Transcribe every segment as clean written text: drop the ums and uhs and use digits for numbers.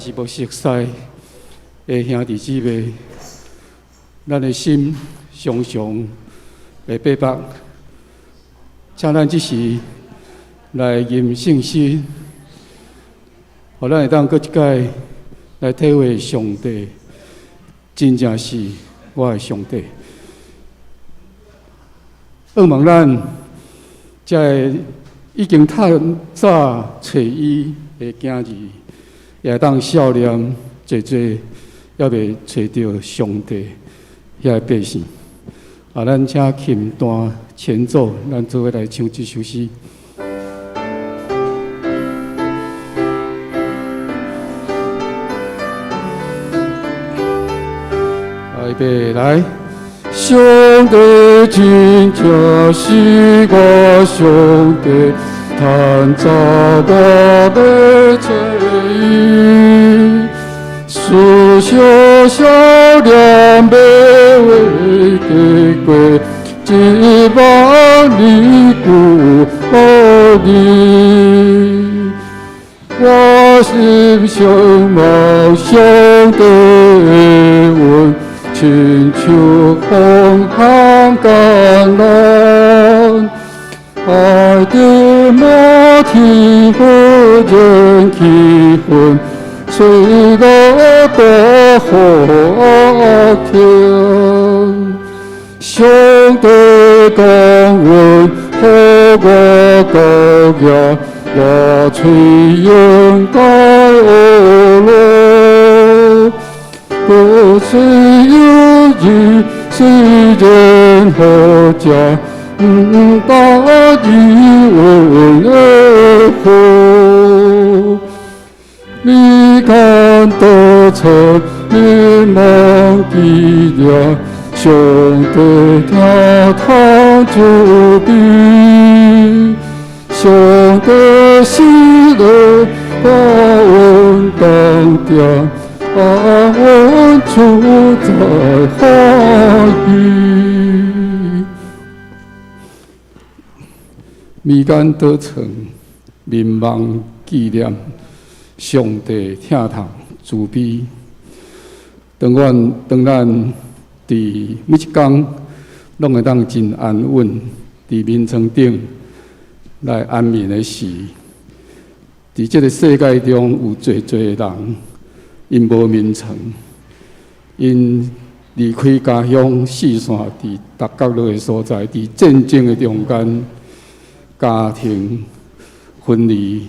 是無熟似的兄弟姊妹，咱的心常常會逼迫，請咱這時來吟聖詩，予咱會當閣一擺來體會上帝真正是我的上帝。向望咱這个已經透早揣伊的囝兒，也會當少年濟濟，猶未揣著上帝遐个百姓。啊，咱請琴彈前奏，咱做伙來唱這首詩。預備來。上帝真正是我上帝，趁早我欲揣伊，思想少年欲話得過一萬年久年。我心想望上帝的恩，親像風寒甘藍，愛得滿天忽然氣氛，吹落大雨天。上帝降溫，予我高舉，我喙應該學樂。閣雖有日雖然好食，毋答伊阮的好。你看得出，你忘記了，上帝疼痛慈悲，上帝喜樂把阮當定。安穩處在歡喜。眠間倒床，眠夢紀念上帝疼痛慈悲。當阮當咱佇每一工攏會當真安穩，佇眠床頂來安眠的時，佇這個世界中有濟濟人，𪜶無眠床，𪜶離開家鄉，四散佇逐角落的所在，佇戰爭的中間，家庭分離，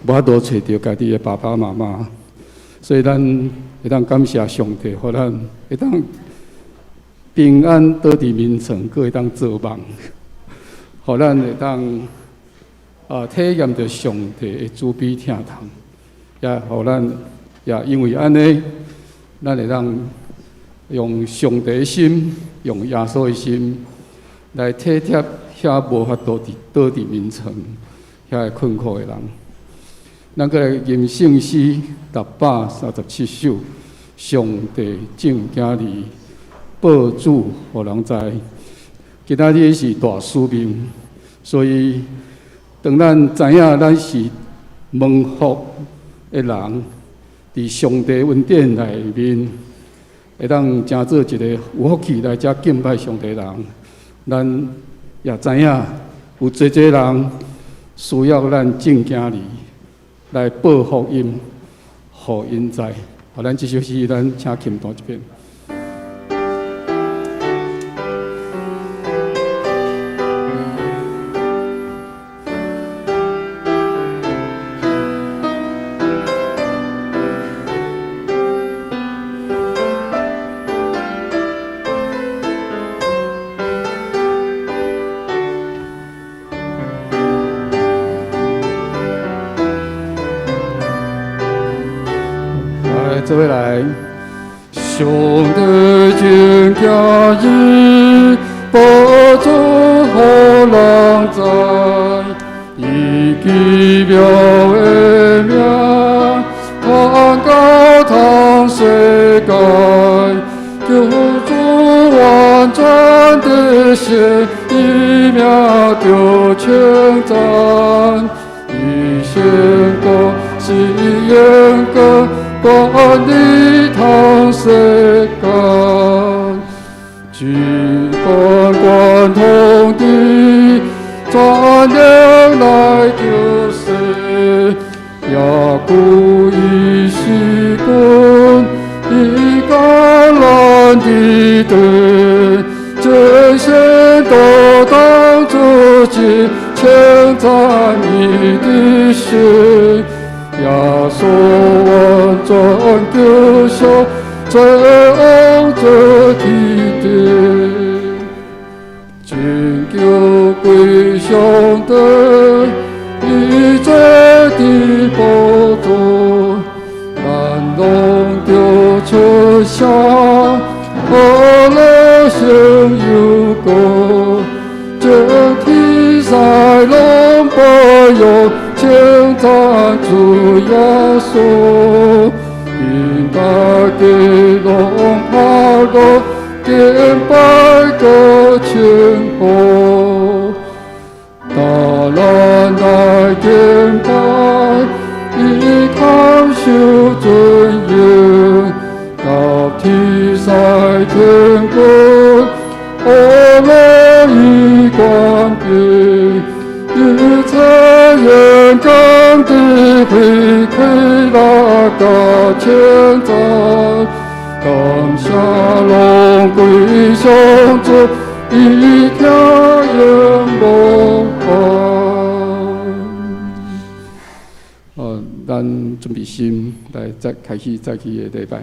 無法度揣著家己的爸爸媽媽，所以咱會當感謝上帝，予咱會當平安倒佇眠床，閣會當做夢，予咱會當體驗著上帝的慈悲疼痛，也予咱。也因為按呢，咱會當用上帝的心，用耶穌的心來體貼遐無法度佇倒佇眠床遐個困苦的人。咱閣來吟聖詩637首，上帝正囝兒報主予人知。今仔日是大使命，所以當咱知影咱是蒙福的人，佇上帝恩典內面，會當成做一個有福氣來遮敬拜上帝的人。咱也知影有濟濟人需要咱正囝兒來報福音，予𪜶知。予咱這首詩，咱請琴彈一遍。做伙來，上帝正囝兒，報主予人知，伊奇妙的名，傳到全世界，救主完全的顯，伊名著稱讚，伊宣告是永遠。管理通世間，主管管統治，全能來救世，耶故伊是君，伊降咱的地，這先都當主旨，稱讚伊的心。耶穌完全救贖，做王做天地，拯救歸上帝，伊坐佇寶座，咱攏著出聲，和樂聲有歌，眾天使攏保佑，稱讚主耶穌，因大家攏拍鼓，敬拜閣稱呼，大咱來敬拜，伊堪受尊榮，甲天使天軍，阿樂伊權柄。一切勇敢的揮開來加稱讚，感謝攏歸上主，伊聽永無限。咱準備心來再開始早起的禮拜。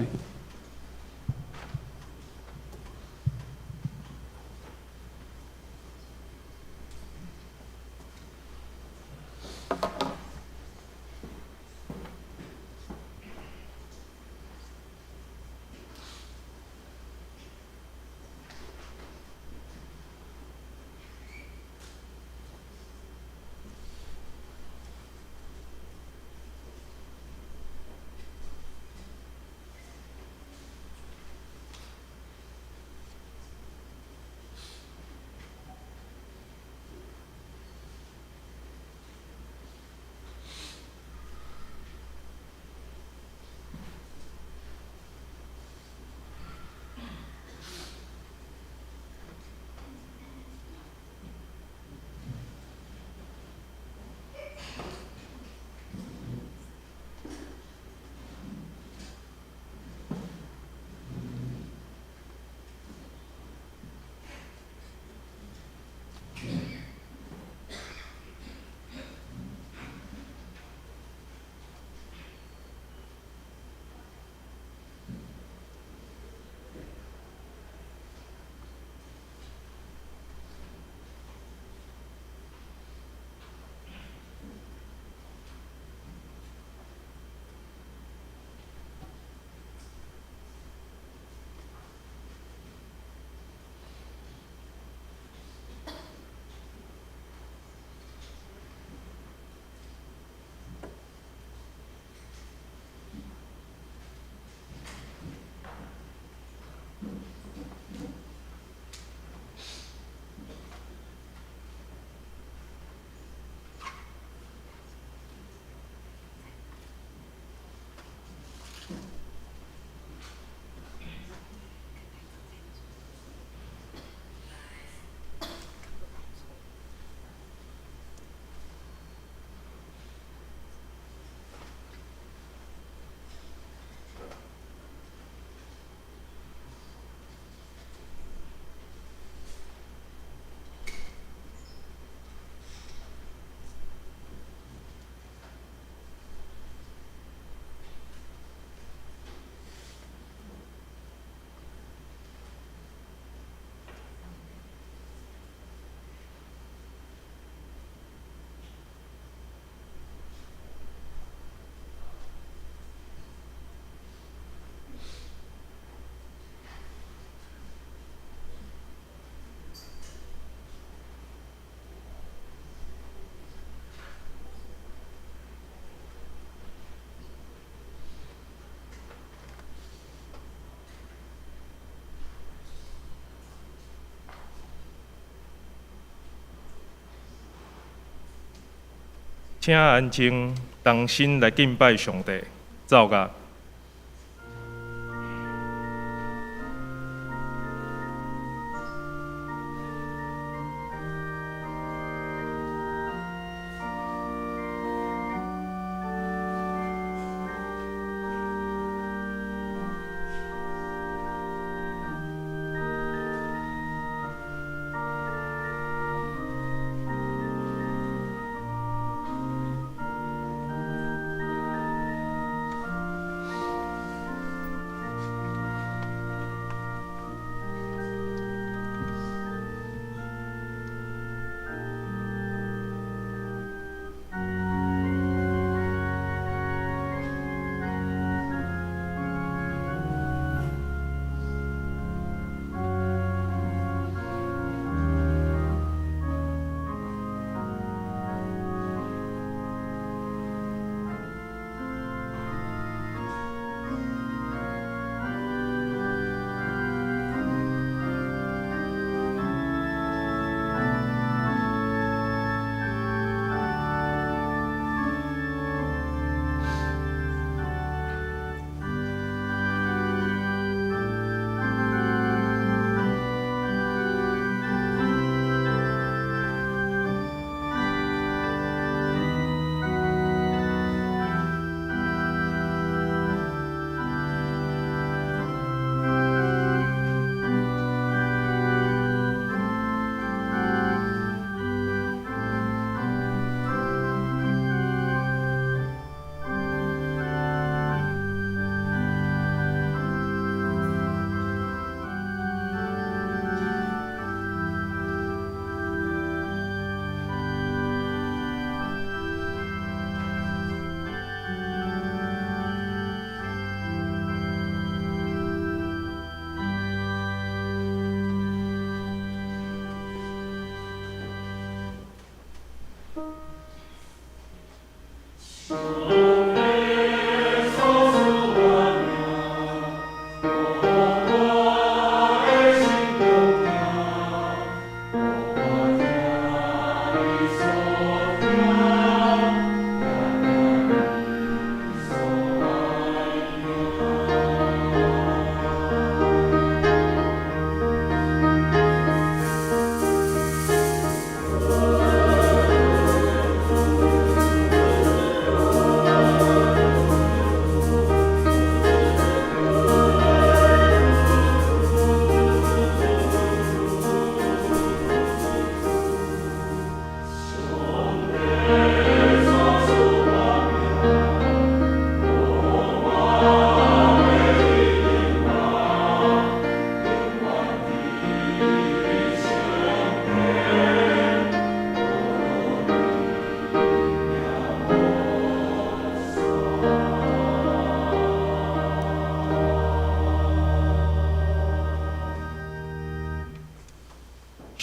請安靜，同心來敬拜上帝。奏樂。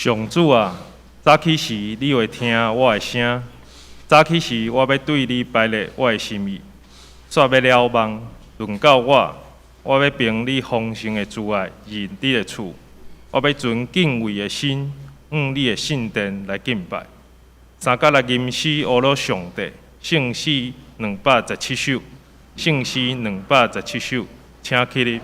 上主啊，早起時你會聽我的聲，早起時我欲對你排列我的心意，煞欲了夢，輪到我，我欲憑你豐盛的慈愛入你的厝，我欲存敬畏的心，向你的聖殿來敬拜。三佮來吟詩呵咾上帝，聖詩217首，聖詩217首，請起立。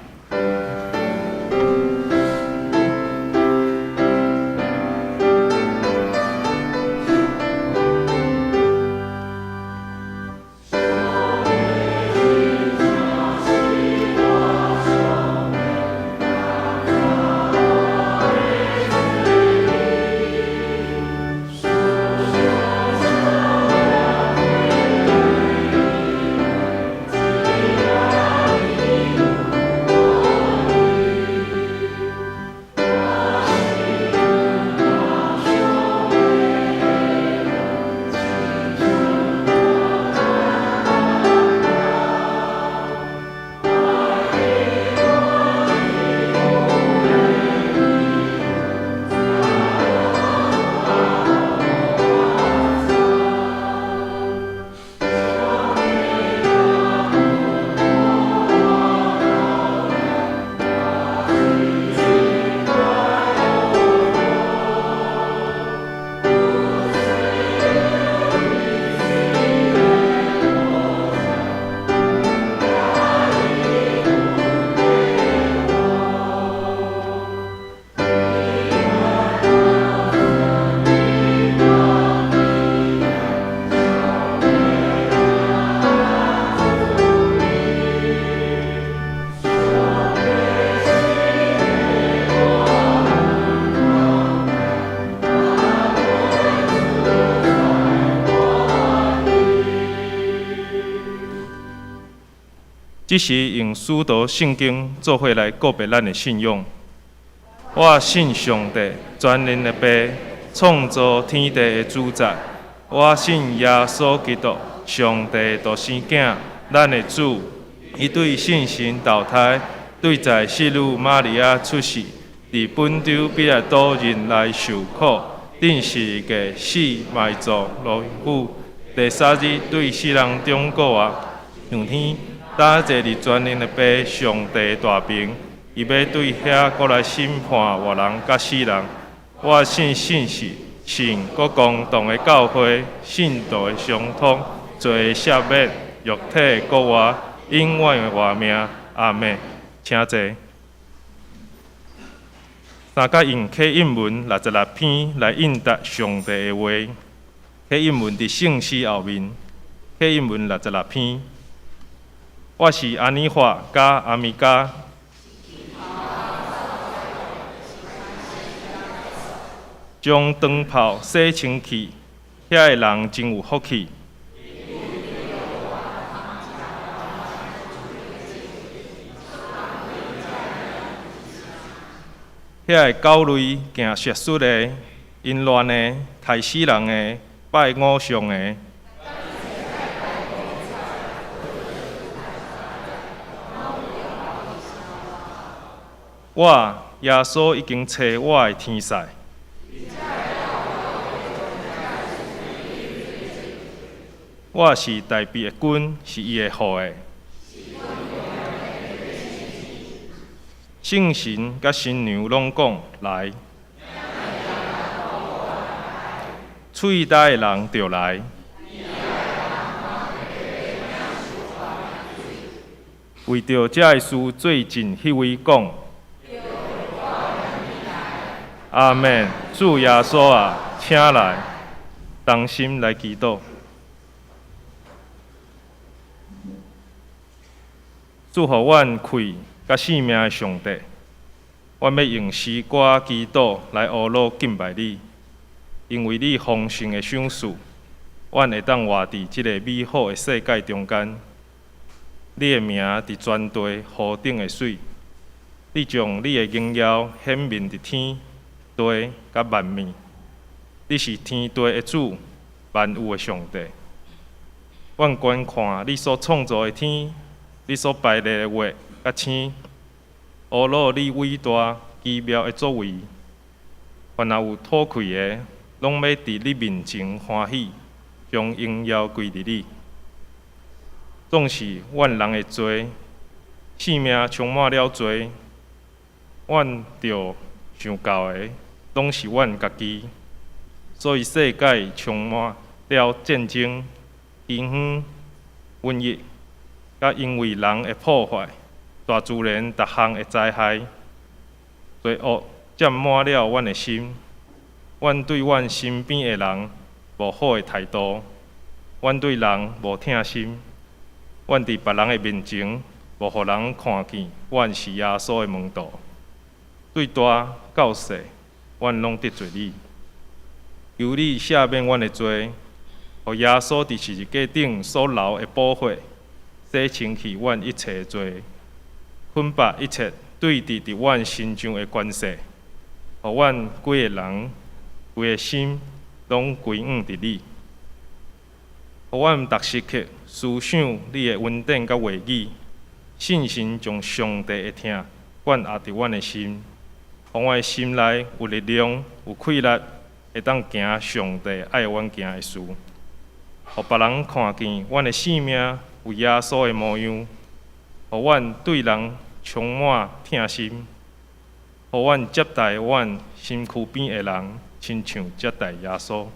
這時用使徒聖經做伙來告白咱的信仰。我信上帝，全能的父，創造天地的主宰。我信耶穌基督，上帝的獨生囝，咱的主。伊對聖神投胎，對在聖女瑪利亞出世，佇本丟彼拉多忍耐受苦，釘十字架死埋葬落府，第三日對死人中復活，上天。搭坐佇全能的父上帝大爿，伊欲對遐閣來審判活人佮死人。我信聖神，信閣公同的教會，聖徒的相通，罪的赦免，肉體的復活，永遠的活命。阿們，請坐。三佮用啟應文66篇來應答上帝的話。啟應文佇聖詩後面，啟應文66篇。我是阿爾法佮阿米迦，將燈泡洗清氣，遐个人真有福氣。遐个狗類行邪術的、淫亂的、刣死人的、拜偶像的。我耶穌已經差我的天使。我是大衛的根，是伊的後裔。聖神佮新娘攏講來，喙焦的人就來。為著這个事做證彼位講：阿們，主耶穌啊，請來，同心來祈禱。賜予阮氣佮性命的上帝，阮欲用詩歌祈禱來呵咾敬拜你，因為你豐盛的賞賜，阮會當活佇這个美好的世界中間。你的名佇全地何等的媠！你將你的榮耀顯明佇天地佮萬物。你是天地的主，萬有的上帝。阮觀看你所創造的天，你所排列的月佮星，呵咾你偉大奇妙的作為。凡若有吐氣的，攏欲佇你面前歡喜，將榮耀歸佇你。總是阮人的罪，性命充滿了罪，阮著想到的，攏是阮家己，所以世界充滿了戰爭、饑荒、瘟疫，佮因為人的破壞，大自然逐項的災害，罪惡佔滿了阮的心，阮對阮身邊的人無好的態度，阮對人無疼心。阮佇別人的面前，無予人看見阮是耶穌的門徒。對大到細，阮攏得罪你。求你赦免阮的罪，予耶穌佇十字架頂所流的寶血，洗清去阮一切的罪，捆縛一切對峙佇阮身上的權勢，予阮規个人、規个心攏歸向佇你。予阮逐時刻思想你的恩典佮話語，信心將上帝的疼灌壓佇阮的心，予阮的心內有力量、有氣力，會當行上帝愛阮行的事，予別人看見阮的生命有耶穌的模樣，予阮對人充滿疼心，予阮接待阮身軀邊的人，親像接待耶穌。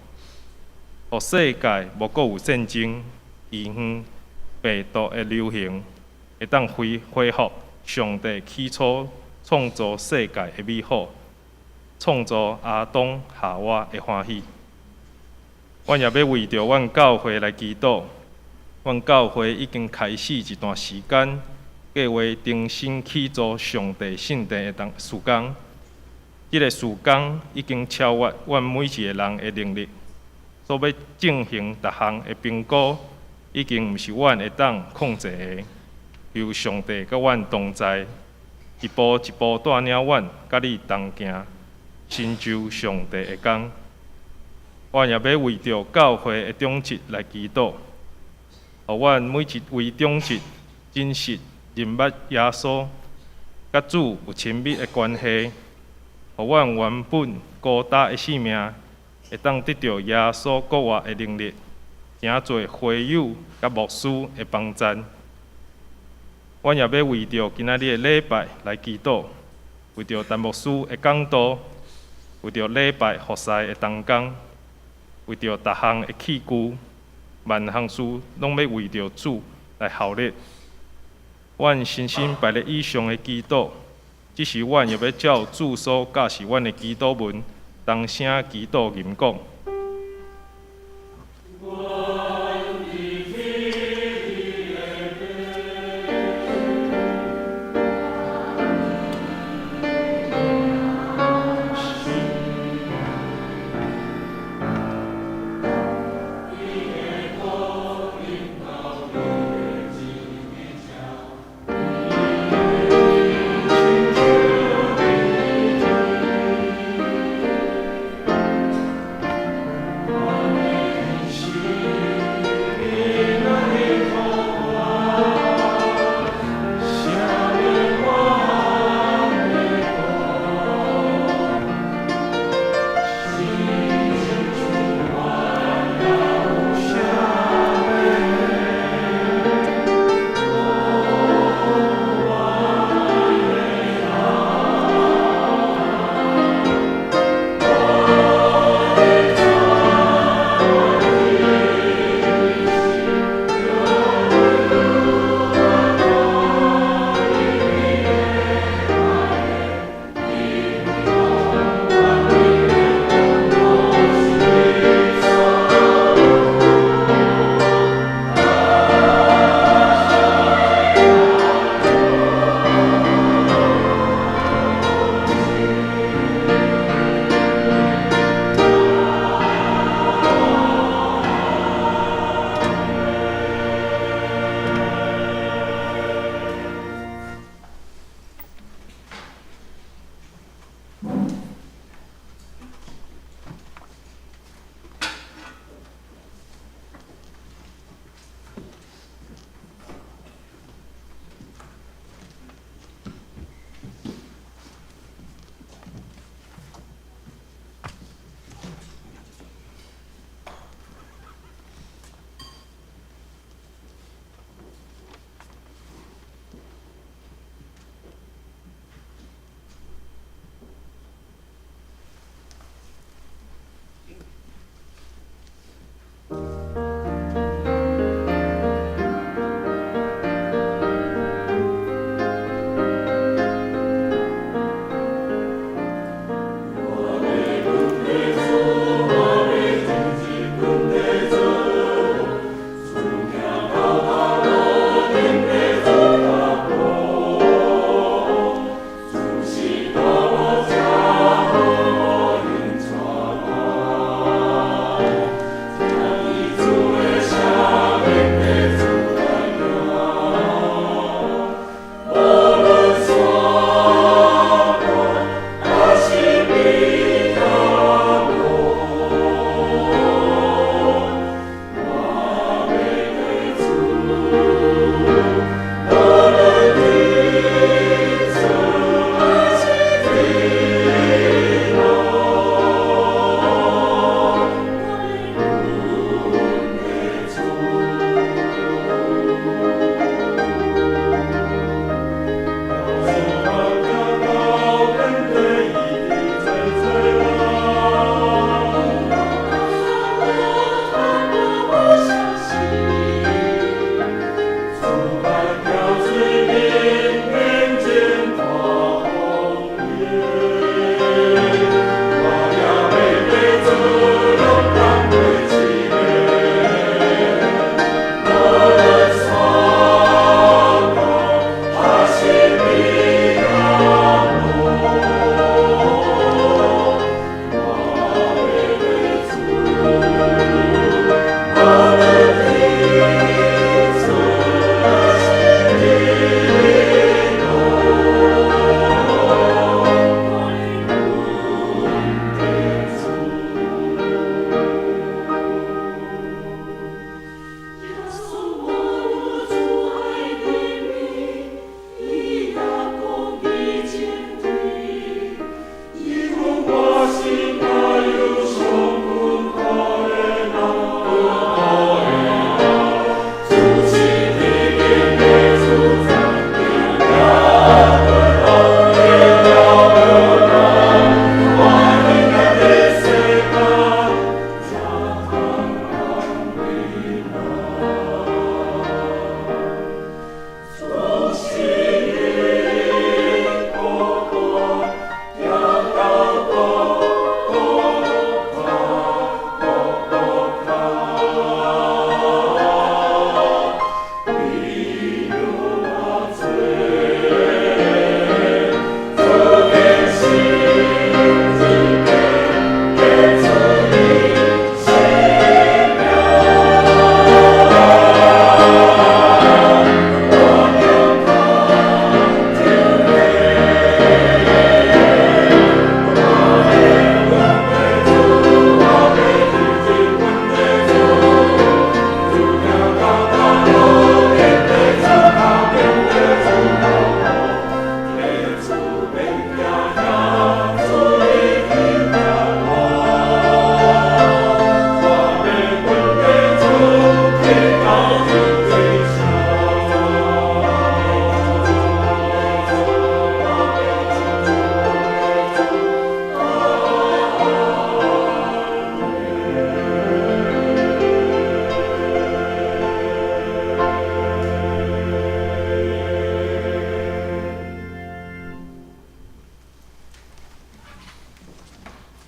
予世界無閣有戰爭、饑荒、病毒的流行，會當恢復上帝起初創造世界的美好，創造亞當夏娃的歡喜。阮也欲為著阮教會來祈禱。阮教會已經開始一段時間，計劃重新起造上帝聖殿的事工。這个事工已經超越阮每一个人的能力。所欲進行逐項的評估，已經毋是阮會當控制的。求上帝佮阮同在，一步一步帶領阮佮你同行，成就上帝的工。阮也欲為著教會的長執來祈禱，予阮每一位長執真實認捌耶穌，佮主有親密的關係，予阮原本孤單的生命，會當得著耶穌復活的能力，成做會友佮牧師的幫贊。阮也欲為著今仔日的禮拜來祈禱，為著陳牧師的講道，為著禮拜服侍的同工，為著逐項的器具，萬項事攏欲為著主來效力。阮深深拜咧以上的祈禱，這時阮也欲照主所教示阮的祈禱文，同聲祈禱吟講。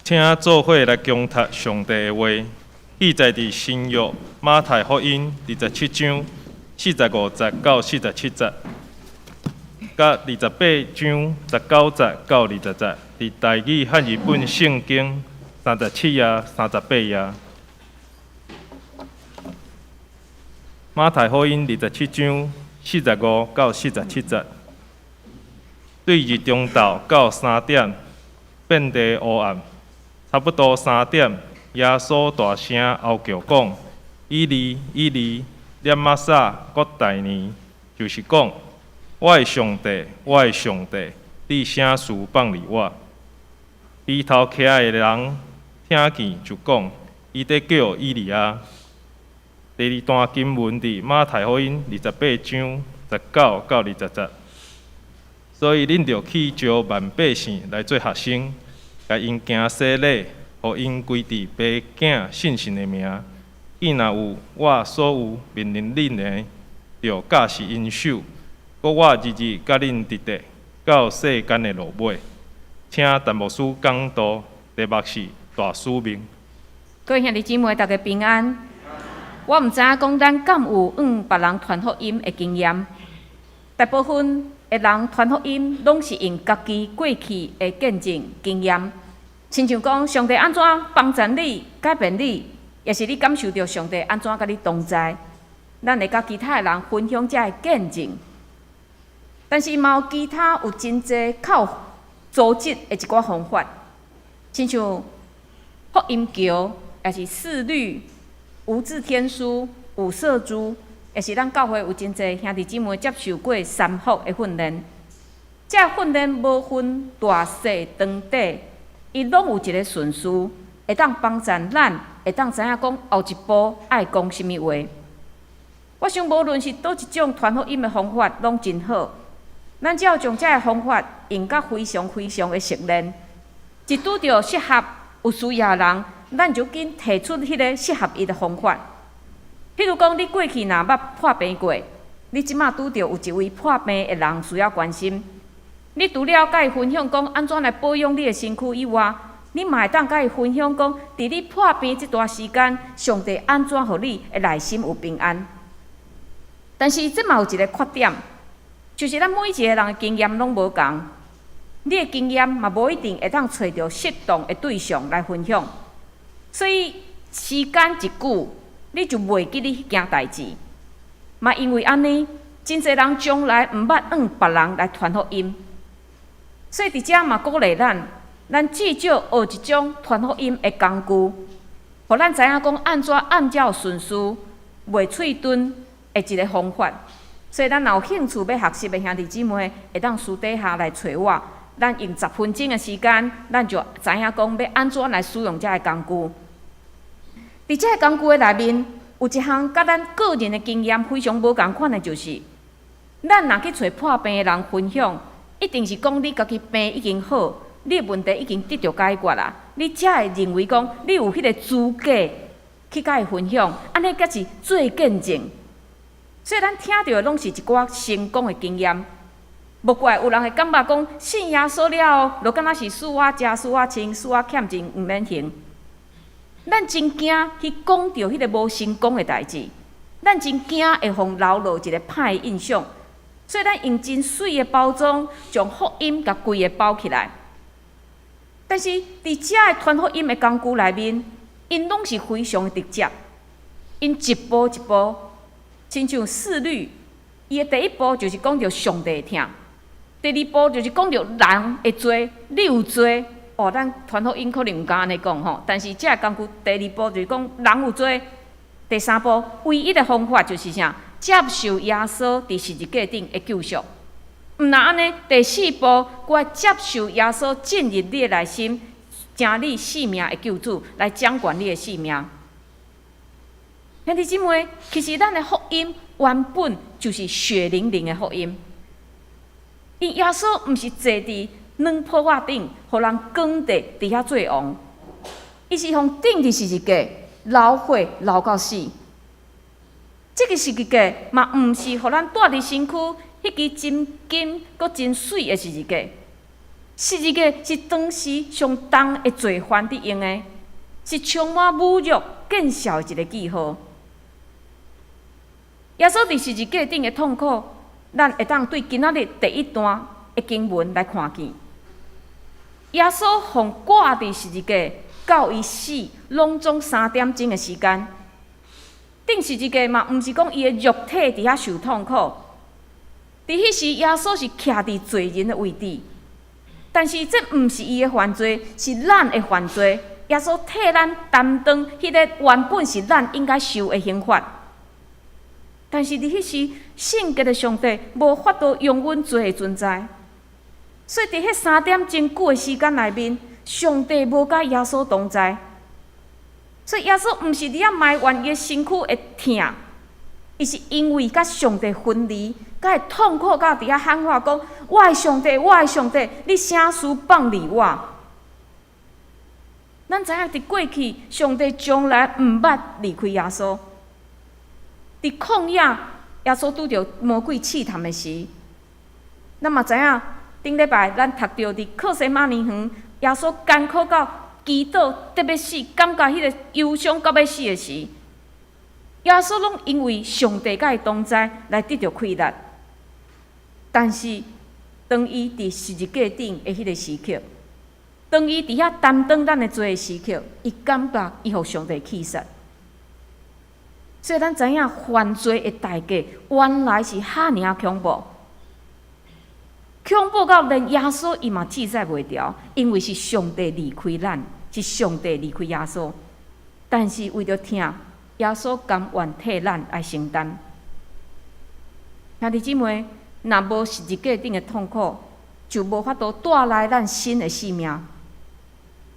請做伙來恭讀上帝的話，記載佇新約馬太福音27章45節到47節，佮28章19節到20節，佇台語漢譯本聖經37頁、38頁。馬太福音27章45到47節，對日中晝到三點，遍地烏暗。差不多三點，耶穌大聲嗷叫講：以利，以利，喇瑪撒各大尼？就是講，我的上帝，我的上帝，你啥事放離我？邊頭徛的人聽見就講：伊佇叫以利亞。第二段經文佇馬太福音28章19到20節。所以恁著去招萬百姓來做學生。共𪜶行洗禮，予𪜶歸佇爸囝聖神的名。見若有我所有命令恁的，就教示𪜶守。閣我日日佮恁佇咧，到世間的落尾。請陳牧師講道，題目是大使命。各位兄弟姊妹，大家平安。我毋知影講咱敢有向別人傳福音的經驗。大部分的人傳福音，攏是用家己過去的見證經驗。親像講上帝按怎幫助你、改變你，抑是你感受著上帝按怎佮你同在，咱會佮其他的人分享這个見證。但是嘛有其他有真濟較有組織的一寡方法，親像福音橋，抑是四律、無字天書、五色珠，抑是咱教會有真濟兄弟姊妹接受過三福的訓練。這訓練無分大細長短，伊攏有一个順序，會當幫助咱，會當知影講後一步愛講啥物話。我想無論是佗一種傳福音的方法，攏真好。咱只要將這个方法用甲非常非常的熟練，一拄著適合有需要的人，咱就緊提出彼个適合伊的方法。譬如講，你過去若捌破病過，你這馬拄著有一位破病的人需要關心。你除了佮伊分享講按怎來保養你的身軀以外，你嘛會當佮伊分享講，佇你破病這段時間，上帝按怎予你的內心有平安。但是這嘛有一個缺點，就是咱每一個人的經驗攏無仝，你的經驗嘛無一定會當揣著適當的對象來分享，所以時間一久，你就袂記得彼件代誌。嘛因為按呢，真濟人從來毋捌向別人來傳福音。所以佇遮嘛鼓勵咱，咱至少學一種傳福音的工具，予咱知影講按怎按照順序，袂喙鈍的一个方法。所以咱若有興趣欲學習的兄弟姊妹，會當私底下來揣我。咱用10分鐘的時間，咱就知影講欲按怎來使用這个工具。佇這个工具的內面，有一項佮咱個人的經驗非常無仝款的，就是咱若去揣破病的人分享，一定是講你家己病已經好，你的問題已經得著解決啦，你才會認為講你有彼个資格去共伊分享，按呢才是做見證。所以咱聽著的攏是一寡成功的經驗，無怪有人會感覺講信耶穌了後，就敢若是輸我食、輸我穿、輸我欠錢，毋免還。咱真驚去講著彼个無成功的代誌，咱真驚會予留落一个歹印象。所以咱用真媠的包裝，將福音共規个包起來。但是佇這个傳福音的工具內面，𪜶攏是非常的直接，𪜶一步一步，親像四律，伊的第一步就是講著上帝的疼，第二步就是講著人的罪，你有罪。哦，咱傳福音可能毋敢按呢講吼，但是這个工具第二步就是講人有罪，第三步唯一的方法就是啥？接受耶穌佇十字架頂的救贖。毋若按呢，第四步，閣愛接受耶穌進入你的內心，成你性命的救主，來掌管你的性命。兄弟姊妹，其實咱的福音原本就是血淋淋的福音。𪜶耶穌毋是坐佇軟鋪仔頂，予人扛著佇遐做王，伊是予釘佇十字架，流血流到死。這个十字架嘛，毋是予咱帶佇身軀彼支真金閣真媠的十字架。十字架是當時上重的罪犯佇用的，是充滿侮辱、見笑的一个記號。耶穌佇十字架頂的痛苦，咱會當對今仔日第一段的經文來看見。耶穌予掛佇十字架，到伊死，攏總3點鐘的時間。釘十字架嘛，毋是講伊的肉體佇遐受痛苦。佇彼時，耶穌是徛佇罪人的位置，但是這毋是伊的犯罪，是咱的犯罪。耶穌替咱擔當彼个原本是咱應該受的刑罰。但是佇彼時，聖潔的上帝無法度容忍罪的存在，所以佇彼3點鐘久的時間內面，上帝無佮耶穌同在。所以耶穌毋是佇遐埋怨伊的身軀會疼，伊是因為佮上帝分離，才會痛苦到佇遐喊話講：我的上帝，我的上帝，你啥事放離我？咱知影佇過去，上帝從來毋捌離開耶穌。佇曠野，耶穌拄著魔鬼試探的時，咱嘛知影頂禮拜咱讀著佇客西馬尼園，耶穌艱苦到祈禱得欲死，感覺彼个憂傷到欲死的時，耶穌攏因為上帝佮伊同在來得著氣力。但是當伊佇十字架頂的彼个時刻，當伊佇遐擔當咱的罪的時刻，伊感覺伊予上帝棄殺。所以咱知影犯罪的代價原來是遐爾仔恐怖，恐怖到連耶穌伊嘛記載袂牢，因為是上帝離開咱，是上帝離開耶穌。但是為著疼，耶穌甘願替咱來承擔。兄弟姊妹，若無十字架頂的痛苦，就無法度帶來咱新的生命。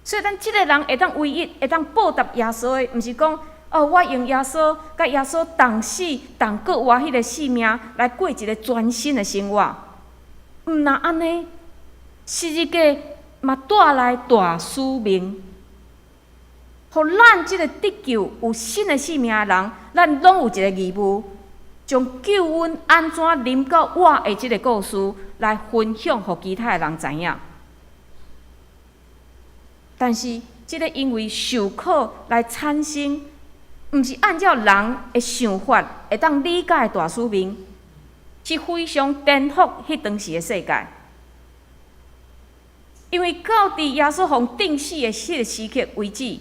所以咱這个人會當唯一會當報答耶穌的，毋是講哦，我用耶穌佮耶穌同死同閣活彼个生命來過一个全新的生活。毋若按呢，十字架嘛帶來大使命，予咱這个得救有新的生命的人，咱攏有一个義務，將救恩按怎臨到我的這个故事來分享予其他的人知影。但是，這个因為受苦來產生，毋是按照人的想法會當理解的大使命，是非常顛覆彼當時的世界。因為到佇耶穌予釘死的彼个時刻為止，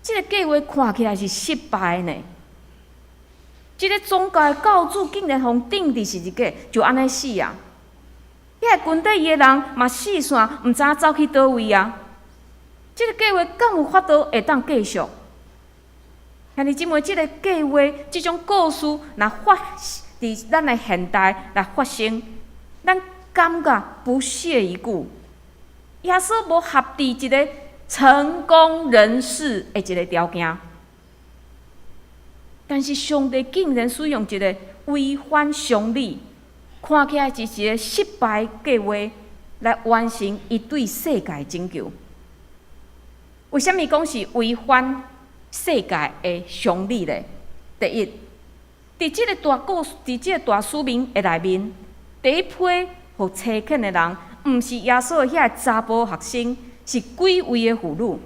這个計劃看起來是失敗的呢。這个宗教的教主竟然予釘佇十字架，就按呢死啊！彼个軍隊伊的人嘛四散，毋知影走去佗位啊！這个計劃敢有法度會當繼續？兄弟姊妹，這个計劃、這種故事，若發佇咱的現代來發生，咱感覺不屑一顧。耶穌無合佇一个成功人士的一个條件，但是上帝竟然使用一个違反常理、看起來是一个失敗計劃，來完成伊對世界拯救。為啥物講是違反世界的常理咧？第一，佇這个大故事、佇這个大使命的內面，第一批予差遣的人，毋是耶穌的彼个查埔學生，是幾位的婦女。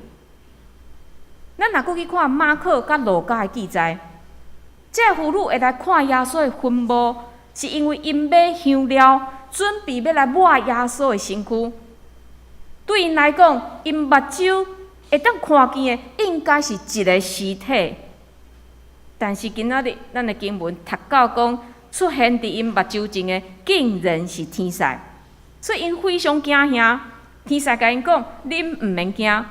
咱若閣去看馬可佮路加的記載，這个婦女會來看耶穌的墳墓，是因為𪜶買香料，準備欲來抹耶穌的身軀。對𪜶來講，𪜶目睭會當看見的應該是一个屍體，但是今仔日咱的經文讀到講，出現佇𪜶目睭前的竟然是天使，所以𪜶非常驚嚇。天使共𪜶講：恁毋免驚，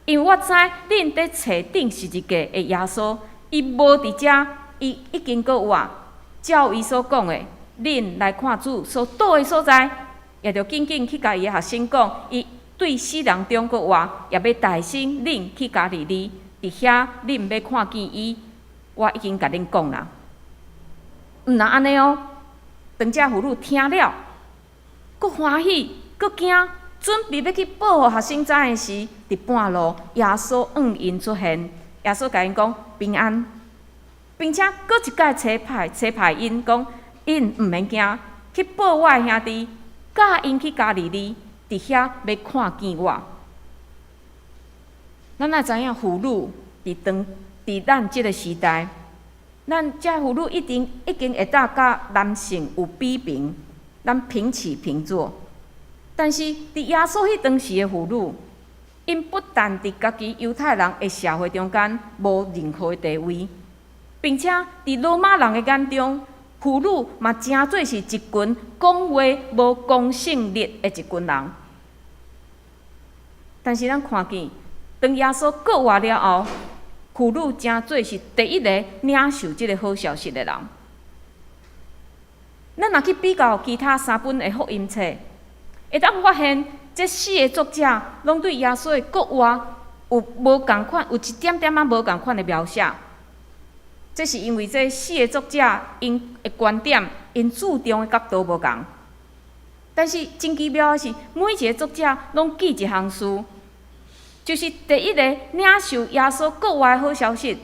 因為我知恁佇找釘十字架的耶穌，伊無佇遮，伊已經閣活。照伊所講的，恁來看主所倒的所在，也著緊緊去共伊的學生講，伊對死人中閣活，也欲代先恁去加利利，佇遐恁欲看見伊。我已經共恁講啦，毋若按呢哦。當這婦女聽了，閣歡喜，閣驚，準備欲去報予學生知的時，佇半路，耶穌向𪜶出現，耶穌共𪜶講平安，並且閣一擺差派差派𪜶講，𪜶毋免驚，去報我的兄弟，佮𪜶去加利利。佇遐欲看見我。咱愛知影婦女佇當佇咱這个時代，咱這婦女一定已經會當佮男性有比平，咱平起平坐。但是佇耶穌彼當時的婦女，𪜶不但佇家己猶太人的社會中間無任何的地位，並且佇羅馬人的眼中，婦女嘛誠做是一群講話無公信力的一群人。但是咱看見，當耶穌復活了後，婦女誠做是第一个領受這个好消息的人。咱若去比較其他三本的福音冊，會當發現這四个作者攏對耶穌的復活有無仝款，有一點點仔無仝款的描寫。這是因為這四个作者𪜶的觀點、𪜶注重的角度無仝。但是真奇妙的是，每一个作者攏記一項事，就是第一个領受耶穌復活的好消息，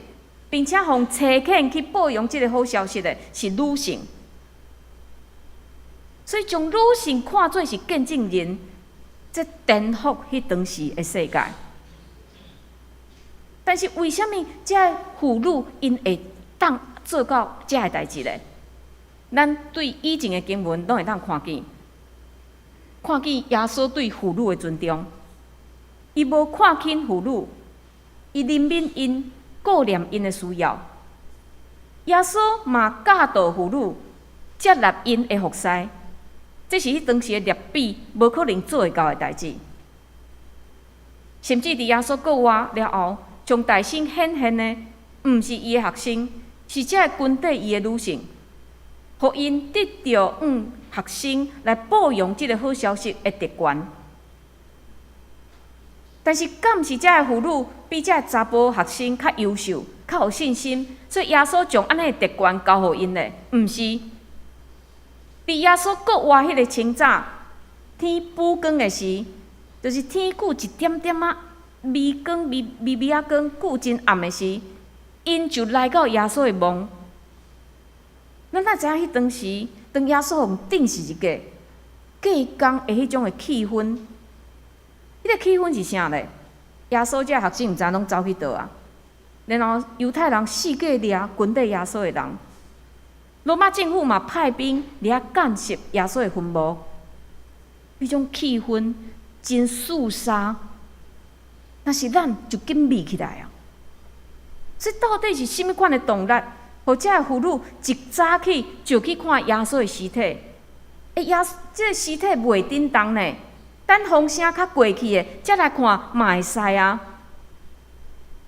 並且予差遣去報揚這个好消息的是女性。所以將女性看做是見證人，這顛覆彼當時的世界。但是為啥物這个婦女𪜶會當做到這个代誌呢？咱對以前的經文攏會當看見，看見耶穌對婦女的尊重，伊無看輕婦女，伊憐憫𪜶，顧念𪜶的需要。耶穌嘛教導婦女接納𪜶的服侍，這是彼當時的律比無可能做會到的代誌。甚至佇耶穌復活了後，上大先顯現的，毋是伊的學生，是這个跟綴伊的女性，予𪜶得著向學生來報揚這个好消息的特權。但是，敢是這个婦女比這个查埔學生較優秀、較有信心，所以耶穌將按呢的特權交予𪜶咧？毋是。佇耶穌復活彼个清早，天補光的時，就是天閣一點點仔微光、微微微仔光，閣真暗的時，𪜶就來到耶穌的墓。咱哪知影彼當時，當耶穌予釘十字架，隔工的彼種的氣氛，彼个氣氛是啥咧？耶穌這學生毋知攏走去佗啊？然後猶太人四界掠跟綴耶穌的人，羅馬政府嘛派兵佇遐監視耶穌的墳墓，彼種氣氛真肅殺，若是咱就緊覕起來啊！這到底是啥物款的動力，予這个婦女一早起就去看耶穌的屍體？欸，耶這个屍體袂振動呢？等風聲較過去的，才來看嘛會使啊。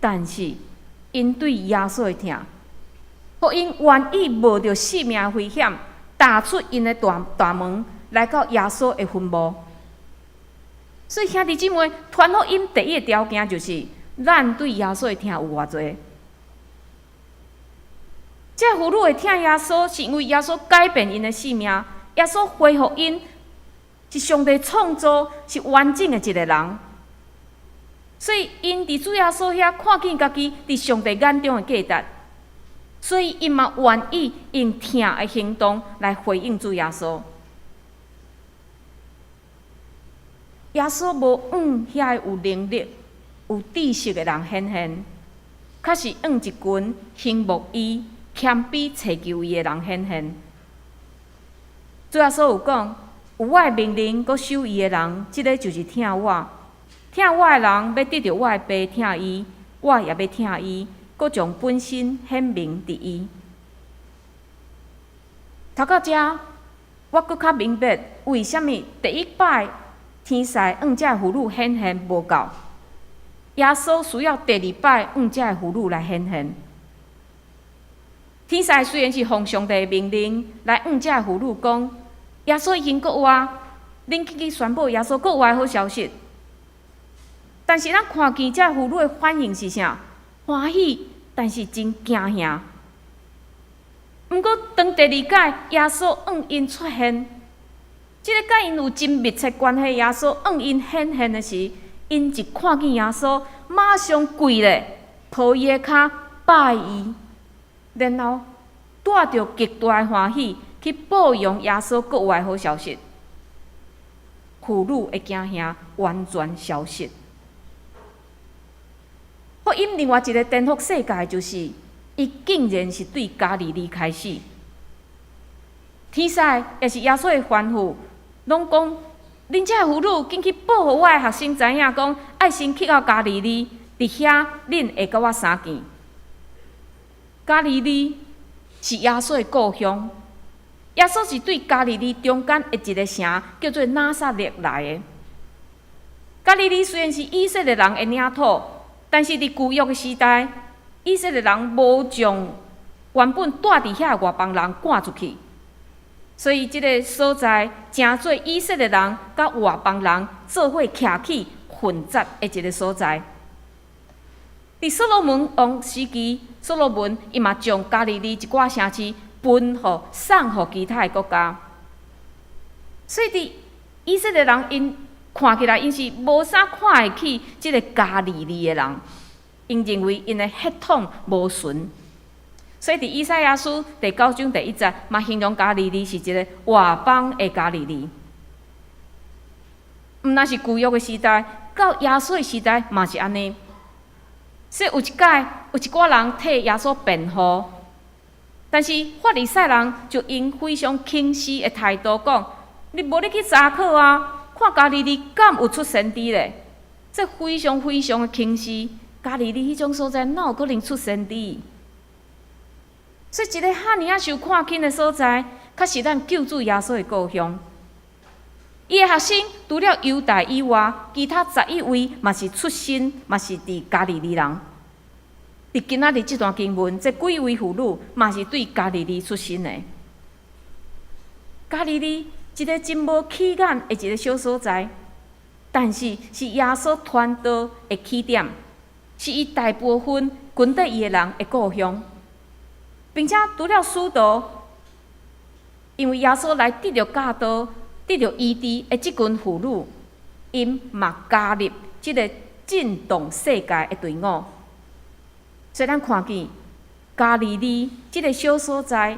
但是𪜶對耶穌的疼，予𪜶願意冒著性命的危險，踏出𪜶的大大門，來到耶穌的墳墓。所以兄弟姊妹，傳福音第一个條件就是，咱對耶穌的疼有偌濟。這婦女會疼耶穌，是因為耶穌改變𪜶的性命，耶穌恢復𪜶是上帝創造，是完整的一个人。所以𪜶佇主耶穌遐看見家己佇上帝眼中的價值，所以𪜶嘛願意用疼的行動來回應主耶穌。耶穌無向遐个有能力、有知識的人顯現，較是向一群仰慕伊、謙卑尋求伊的人顯現。主耶穌有講：有我的命令，閣守伊的人，這个就是疼我。疼我的人，欲得著我的爸疼伊，我也欲疼伊，閣將本身顯明佇伊。讀到遮，我閣較明白為啥物第一擺天使向這个婦女顯現無夠，耶穌需要第二擺向這个婦女來顯現。天使雖然是奉上帝的命令來向這个婦女講，耶穌已經復活，恁去去宣布耶穌復活的好消息。但是咱看見這個婦女的反應是啥？歡喜，但是真驚嚇。毋過當第二擺耶穌向𪜶出現，這个佮𪜶有真密切關係，耶穌向𪜶顯現的時，𪜶一看見耶穌，馬上跪咧，抱伊的跤拜伊，然後帶著極大的歡喜去報揚耶穌復活的好消息。婦女的驚嚇完全消失。福音另外一个顛覆世界，就是伊竟然是對加利利開始。天使也是耶穌的吩咐，攏講恁這婦女緊去報予我的學生知影，講愛先去到加利利，佇遐恁會佮我相見。加利利是耶穌的故鄉，耶穌是對加利利中間的一个城叫做拿撒勒來的。加利利雖然是以色列人的領土，但是佇舊約的時代，以色列人無將原本住佇遐的外邦人趕出去，所以這个所在成做以色列人佮外邦人做伙徛起混雜的一个所在。佇所羅門王時期，所羅門伊嘛將加利利一寡城市分予送予其他的國家，所以佇以色列人𪜶看起來，𪜶是無啥看會起這个加利利的人，𪜶認為𪜶的血統無純，所以佇以賽亞書第九章第一節嘛形容加利利是一个外邦的加利利。毋但是舊約的時代，到耶穌的時代嘛是按呢。所以有一擺，有一寡人替耶穌辯護，但是法利賽人就用非常輕視的態度講：你無你去查考啊，看加利利敢有出先知咧？這非常非常的輕視，加利利彼種所在，哪有可能出先知？所以一个遐爾仔受看輕的所在，卻是咱救主耶穌的故鄉。伊的學生除了猶大以外，其他11位嘛是出身，嘛是佇加利利人。佇今仔日這段經文，這幾位婦女嘛是對加利利出身的。加利利一个真無起眼的一个小所在，但是是耶穌傳道的起點，是伊大部分跟綴伊的人的故鄉，並且除了使徒，因為耶穌來得著教導、得著醫治的這群婦女，𪜶嘛加入這个震動世界的隊伍。所以咱看見加利利這个小所在，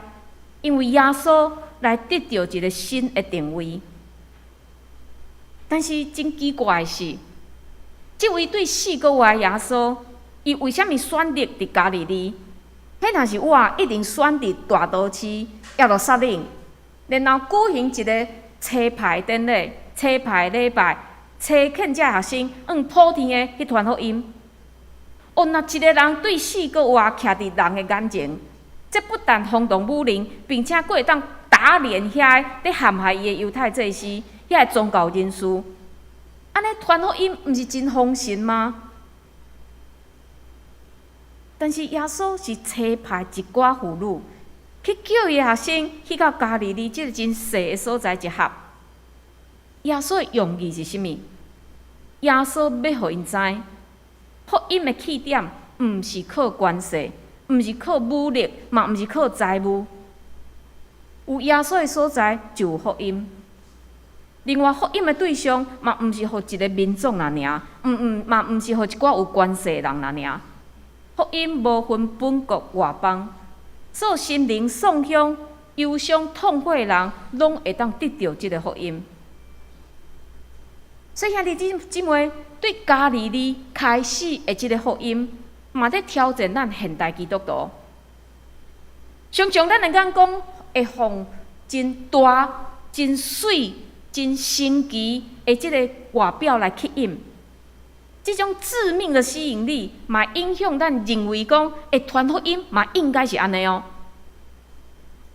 因為耶穌來得著一个新的定位。但是真奇怪的是，這位對四國外的耶穌，伊為啥物選擇佇加利利？彼若是我，一定選佇大都市耶路撒冷，然後舉行一个差派典禮、差派禮拜，差遣這學生往普天的去傳福音。哦，若一个人對四國外徛佇人的眼前，這不但轟動武林，並且閣會當打臉遐個佇陷害伊的猶太祭司、遐个宗教人士。按呢傳福音毋是真豐盛嗎？但是耶穌是差派一寡婦女去叫伊學生去到加利利這个真細的所在集合。耶穌的用意是啥物？耶穌欲予𪜶知，福音的起點毋是靠權勢，毋是靠武力，嘛毋是靠財物。有耶穌的所在就有福音。另外，福音的對象嘛毋是予一个民眾爾爾，毋毋嘛毋是予一寡有權勢的人爾爾。福音無分本國外邦，所有心靈創傷、憂傷、痛苦的人，攏會當得著這个福音。所以兄弟姊妹，對加利利開始的這个福音，嘛佇挑戰咱現代基督徒。常常咱的眼光會予真大、真媠、真新奇的這个外表來吸引，這種致命的吸引力，嘛影響咱認為講，會傳福音嘛應該是按呢哦。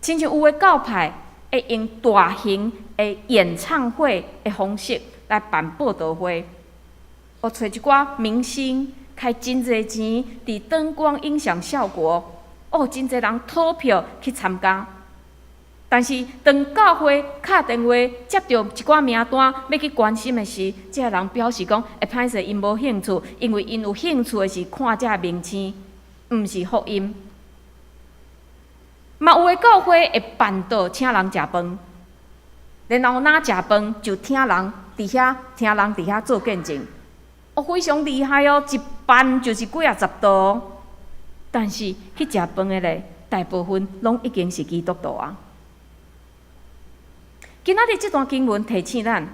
親像有的教派會用大型的演唱會的方式來辦佈道會，哦，揣一寡明星，開真濟錢，佇燈光音響效果，哦，真濟人討票去參加。但是當教會敲電話接著一寡名單欲去關心的時，這个人表示講會歹勢，𪜶無興趣，因為𪜶有興趣的是看這个明星，毋是福音。嘛有的教會會辦桌請人食飯，然後若食飯就聽人佇遐聽人佇遐做見證，哦，非常厲害哦，一辦就是幾仔十桌。但是去食飯的咧，大部分攏已經是基督徒啊。今仔日這段經文提醒咱，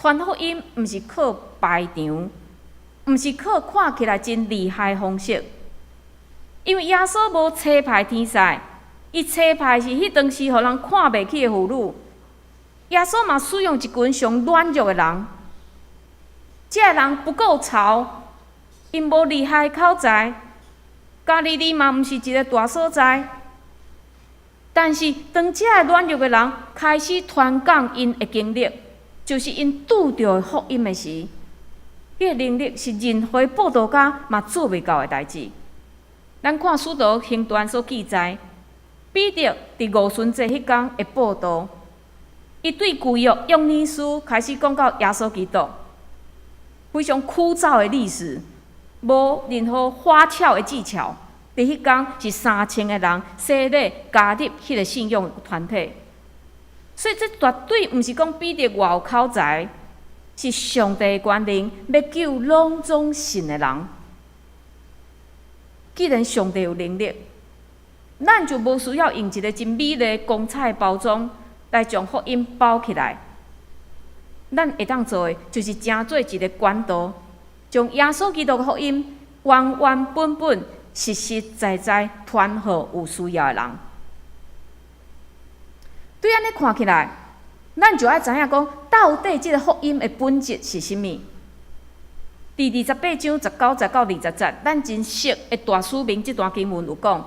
傳福音毋是靠排場，毋是靠看起來真厲害的方式，因為耶穌無差派天使，伊差派是彼當時予人看袂起的婦女。耶穌嘛使用一群上軟弱的人，這个人不夠潮，𪜶無厲害口才，加利利嘛毋是一个大所在。但是當這个軟弱的人開始傳講𪜶的經歷，就是𪜶拄著福音的時，彼個能力是任何佈道家嘛做袂到的代誌。咱看使徒行傳所記載，彼得佇五旬節彼工的佈道，伊對舊約約尼書開始講到耶穌基督，非常枯燥的歷史，無任何花俏的技巧。佇彼工是3000個人洗禮加入彼个信仰團體，所以這絕對毋是講彼得偌有口才，是上帝的權能欲救攏總信的人。既然上帝有能力，咱就無需要用一个真美麗光彩的包裝來將福音包起來。咱會當做的，就是成做一个管道，將耶穌基督的福音原原本本、實實在在傳予有需要的人。對按呢看起來，咱就愛知影講，到底這个福音的本質是啥物？佇28章19節到20節，咱真熟的大使命這段經文有講，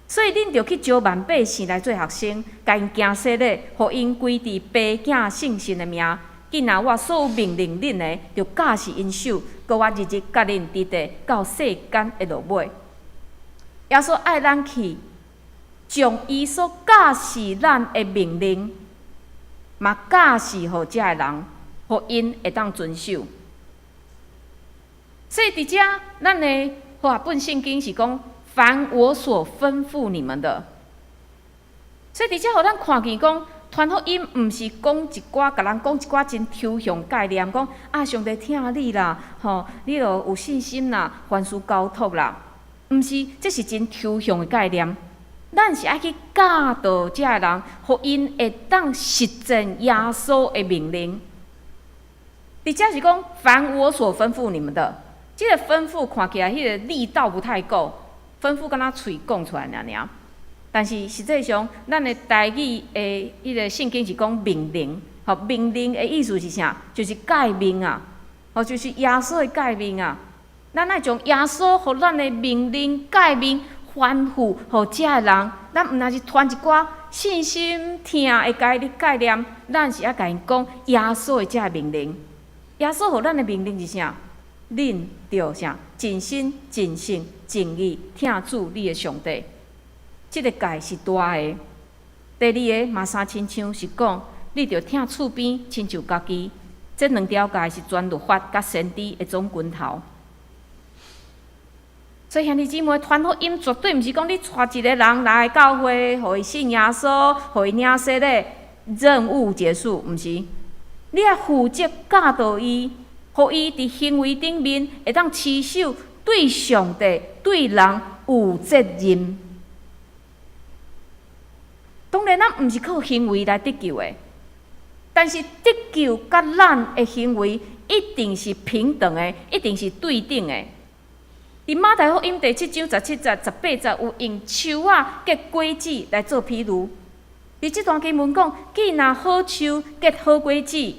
所以恁著去招萬百姓來做學生，共𪜶行洗禮，予𪜶歸佇父囝聖神的名。囝若我所有命令恁的，著教示𪜶守，閣我日日佮恁佇地到世間的落尾。耶穌愛咱去，將伊所教示咱的命令，嘛教示予遮的人，予𪜶會當遵守。所以佇遮，咱的和合本聖經是講：凡我所吩咐你們的。所以佇遮予咱看見講，傳福音毋是講一寡，共人講一寡真抽象概念，講啊上帝疼你啦，吼，你著有信心啦，凡事交託啦，毋是，這是真抽象的概念。咱是愛去教導遮的人，予𪜶會當實踐耶穌的命令。佇遮是講，凡我所吩咐你們的，這个吩咐看起來彼个力道不太夠，吩咐敢若喙講出來爾爾。但是實際上，咱的台語的彼个聖經是講命令，吼，命令的意思是啥？就是誡命啊，吼，就是耶穌的誡命啊。咱愛將耶穌予咱的命令、誡命吩咐予遮的人，咱毋但是傳一寡信心疼的概念，咱是愛共𪜶講耶穌的遮个命令。耶穌予咱的命令是啥？恁著啥？盡心、盡性、盡意疼主你的上帝。這个誡是大的。第二个嘛相親像是講，你著疼厝邊親像家己。這兩條誡是全律法佮先知的總根頭。所以兄弟姊妹，傳福音絕對毋是講你帶一个人來教會，予伊信耶穌，予伊領洗禮，任務結束，毋是。你愛負責教導伊，予伊佇行為頂面會當持守對上帝、對人有責任。當然，咱毋是靠行為來得救的，但是得救佮咱的行為一定是平等的，一定是對等的。佇馬太福音第7章17節、18節有用樹仔結果子來做比喻。佇這段經文講，既若好樹結好果子，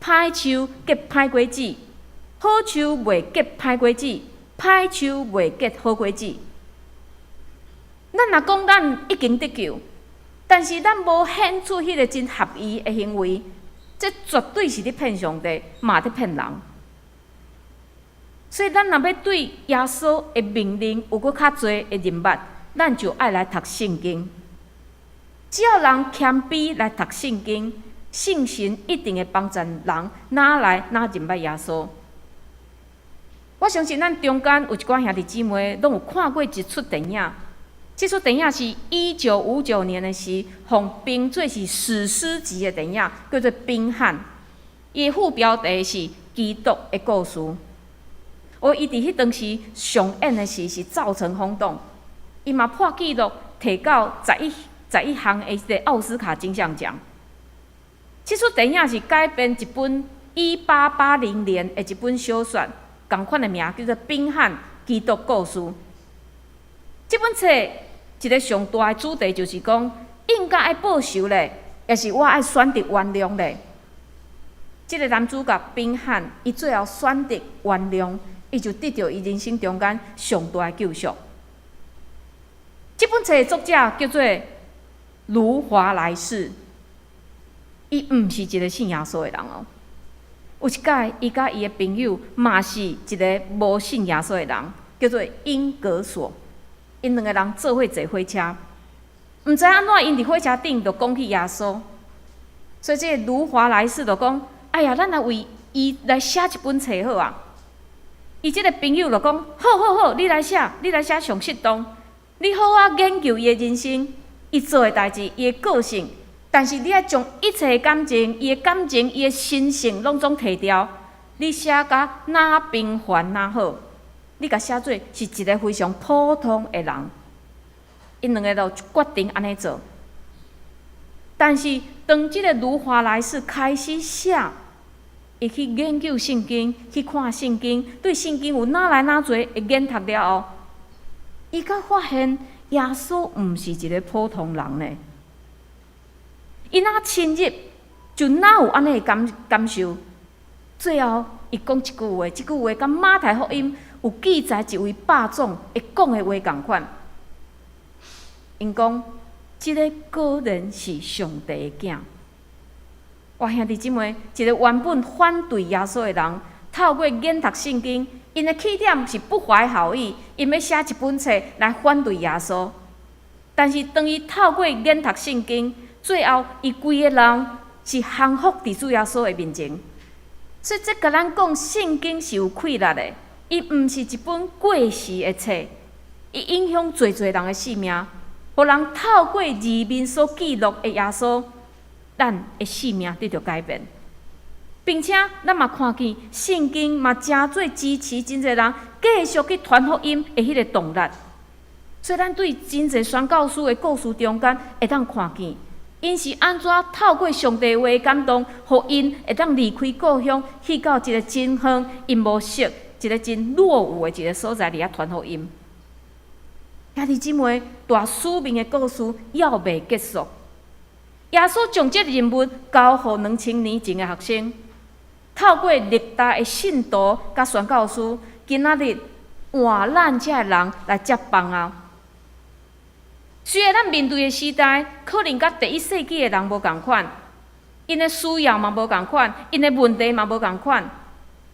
歹樹結歹果子。好樹袂結歹果子，歹樹袂結好果子。咱若講咱已經得救，但是咱無顯出彼个真合宜的行為，這絕對是佇騙上帝，嘛佇騙人。所以，咱若欲對耶穌的命令有閣較濟的認捌，咱就愛來讀聖經。只要人謙卑來讀聖經，聖神一定會幫助人愈來愈認捌耶穌。我相信咱中間有一寡兄弟姊妹，攏有看過一齣電影。這齣電影是1959年的時，予評做是史詩級的電影，叫做《賓漢》。伊的副標題是《基督的故事》。哦，伊佇彼當時上演的時是造成轟動，伊嘛破紀錄，提到11項的這个奧斯卡金像獎。這齣電影是改編一本1880年的一本小說，仝款的名叫做《賓漢基督故事》。這本冊一个上大的主題就是講，應該愛報仇咧，抑是我愛選擇原諒咧？這个男主角賓漢，伊最後選擇原諒，伊就得著伊人生中間上大的救贖。這本冊的作者叫做盧華萊士，伊毋是一个信耶穌的人哦。有一擺，伊佮伊的朋友嘛是一个無信耶穌的人，叫做英格索。𪜶兩个人做伙坐火車，毋知按怎𪜶佇火車頂就講起耶穌，所以這个盧華萊士就講：“哎呀，咱來為伊來寫一本冊好啊！”伊這个朋友就講：“好好好，你來寫，你來寫上適當。你好好研究伊的人生，伊做的代誌，伊的個性。但是你愛將一切的感情、伊的感情、伊的神性攏總提掉，你寫甲若平凡若好，你共寫做是一个非常普通的人。”𪜶兩个就決定按呢做。但是當這个盧華萊士開始寫，伊去研究聖經，去看聖經，對聖經有哪來哪濟的研讀了後，伊才發現耶穌毋是一个普通人呢。伊若深入，就若有按呢的感受。最後，伊講一句話，這句話佮馬太福音有記載一位百總會講的話仝款。𪜶講，這个果然是上帝的囝。我兄弟姊妹，一个原本反對耶穌的人，透過研讀聖經，𪜶的起點是不懷好意，𪜶欲寫一本冊來反對耶穌。但是當伊透過研讀聖經，最後伊規个人是降服佇主耶穌的面前。所以這共咱講，聖經是有氣力的，伊毋是一本過時的冊，伊影響濟濟人的性命，予人透過字面所記錄的耶穌，咱的性命得著改變，並且咱嘛看見聖經嘛誠濟支持真濟人繼續去傳福音的彼个動力。所以咱對真濟宣教師的故事中間會當看見，𪜶是按怎透過上帝話感動，予𪜶會當離開故鄉，去到一个真遠、𪜶無熟、一个真落伍的一个所在佇遐傳福音。兄弟姊妹，大使命的故事猶未結束。耶穌將這个任務交予2000年前的學生，透過歷代的信徒佮宣教師，今仔日換咱這个人來接棒啊！雖然咱面對的時代可能佮第一世紀的人無仝款，𪜶的需要嘛無仝款，𪜶的問題嘛無仝款，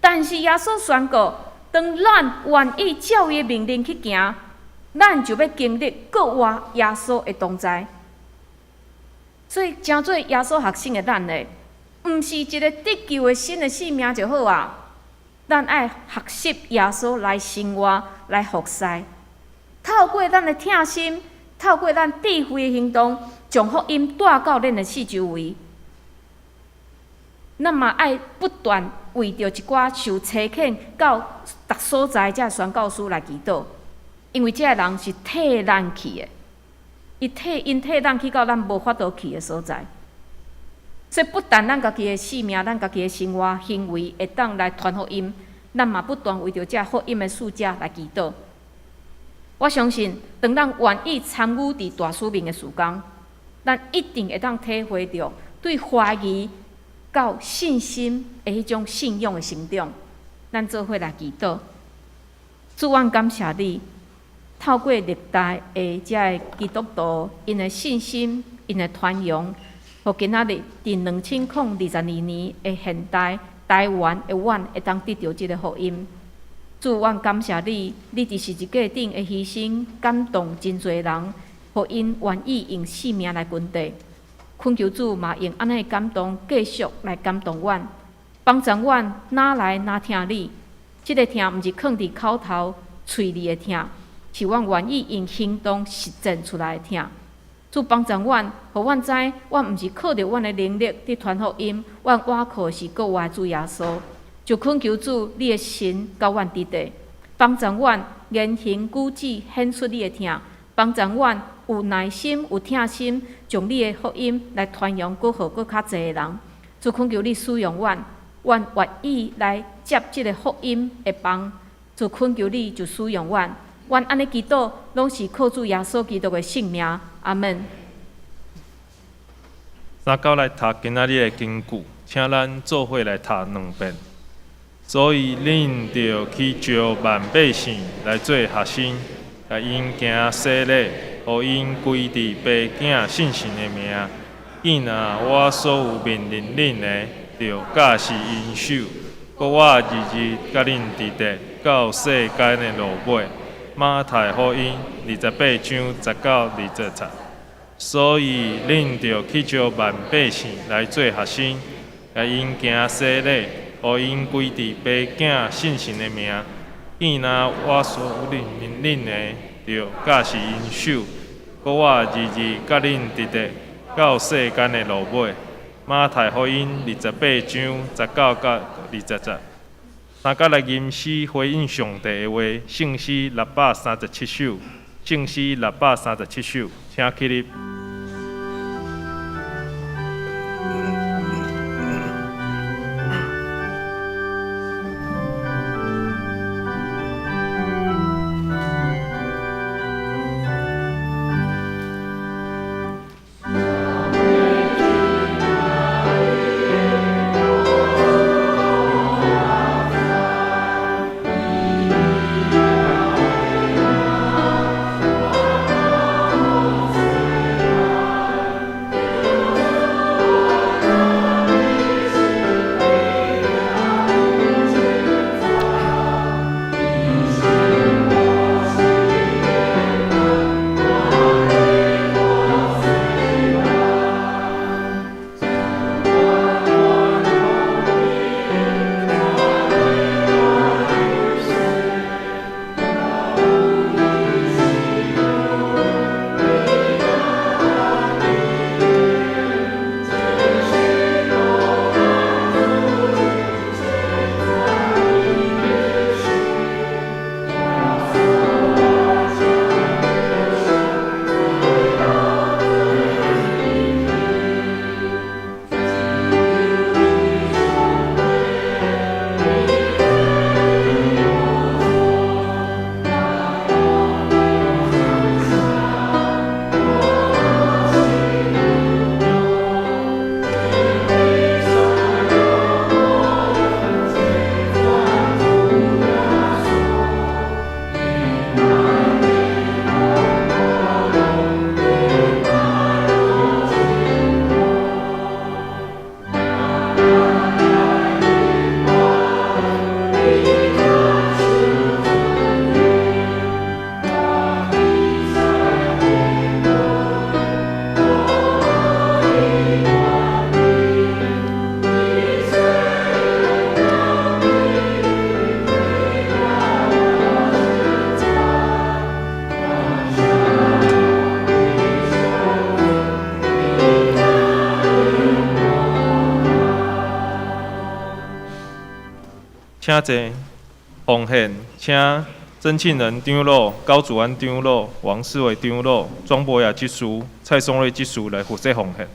但是耶穌宣告，當咱願意照伊的命令去行，咱就欲經歷閣活耶穌的同在。所以，成做耶穌學生的咱呢，毋是一个得救的新的生命就好啊。咱愛學習耶穌來生活、來服侍，透過咱的疼心，透過咱智慧的行動，將福音帶到咱的四周圍。咱嘛愛不斷為著一寡受差遣到逐所在這宣教師來祈禱，因為這个人是替咱去的。𪜶替咱去到咱無法度去的所在，所以不但咱家己的性命、咱家己的生活行為會當來傳福音，咱嘛不斷為著這福音的使者來祈禱。我相信，當咱願意參與佇大使命的事工，咱一定會當體會著對懷疑到信心的彼種信仰的成長。咱做伙來祈禱，主，阮感謝你。透過歷代的這个基督徒，𪜶的信心、𪜶的傳揚，予今仔日佇2022年的現代，台灣的阮會當得著這个福音。主，阮感謝你，你佇十字架頂的犧牲，感動真濟人，予𪜶願意用性命來分地。懇求主嘛用按呢的感動，繼續來感動阮，幫助阮若來若疼你。這个疼毋是囥佇口頭、喙裡的疼，是阮願意用行動實踐出來的疼。主幫助阮，予阮知，阮毋是靠著阮的能力佇傳福音，阮倚靠的是閣活的主耶穌。就懇求主，你的神佮阮佇咧，幫助阮言行舉止顯出你的疼，幫助阮有耐心、有疼心，將你的福音來傳揚閣予閣較濟的人。主懇求你使用阮，阮願意來接這个福音的棒，主懇求你就使用阮，阮按呢祈禱，攏是靠主耶穌基督的聖名，阿門。三九來讀今仔日的經句，請咱做伙來讀兩遍。所以恁著去召萬百姓來做學生，共𪜶行洗禮，予𪜶歸佇爸囝聖神的名。見若我所有命令恁的，著教示𪜶守。閣我日日佮恁佇咧，到世間的落尾。馬太福音28章10到20節。所以恁著去召萬百姓來做學生，共𪜶行洗禮，予𪜶歸佇爸囝聖神的名。見若我所有命令恁的，著教示𪜶守。閣我日日佮恁佇咧，到世間的落尾。馬太福音28章19到20節。三甲來吟詩回應上帝的話，聖詩637首，聖詩637首，請起立。請坐，奉獻，請曾慶仁長老、高祖安長老、王世偉長老、莊博雅執事、蔡松瑞執事來負責奉獻。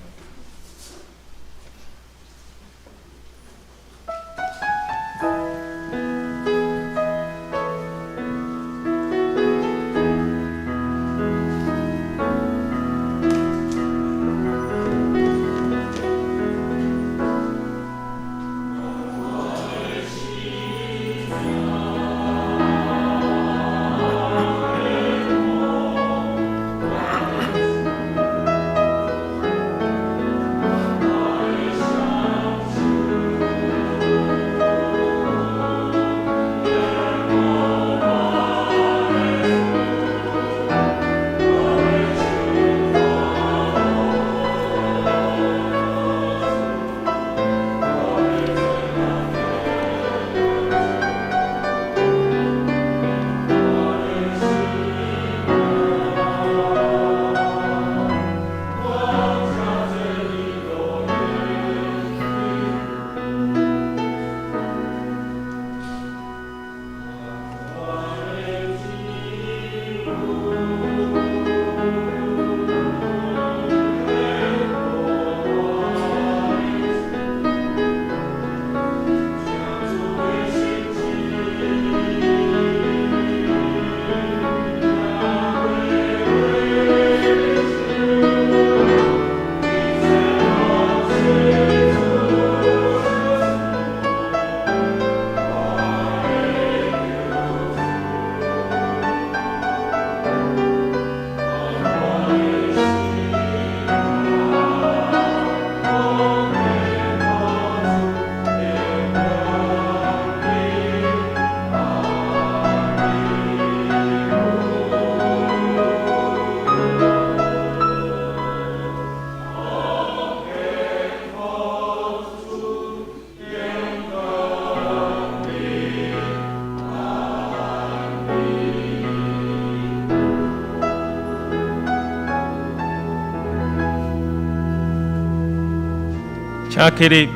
請起立。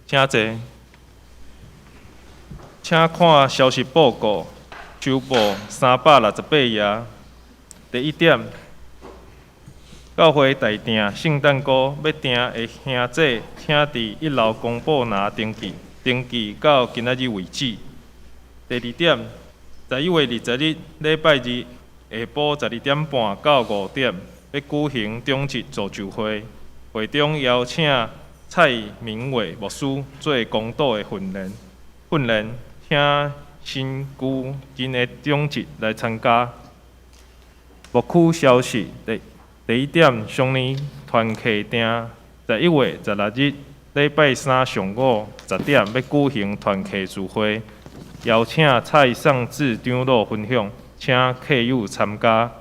請坐，請看消息報告，周報368頁。第一點，教會代訂聖誕歌，欲訂的兄姐，請佇一樓公布欄登記，登記到今仔日為止。第二點，11月20日禮拜二下晡12點半到5點，欲舉行長執造就會，會中邀請蔡明偉牧師做公道的訓練，訓練請新舊任的長執來參加。牧區消息，第第一點，雙年團契訂11月16日禮拜三上午10點欲舉行團契聚會，邀請蔡尚志長老分享，請客友參加。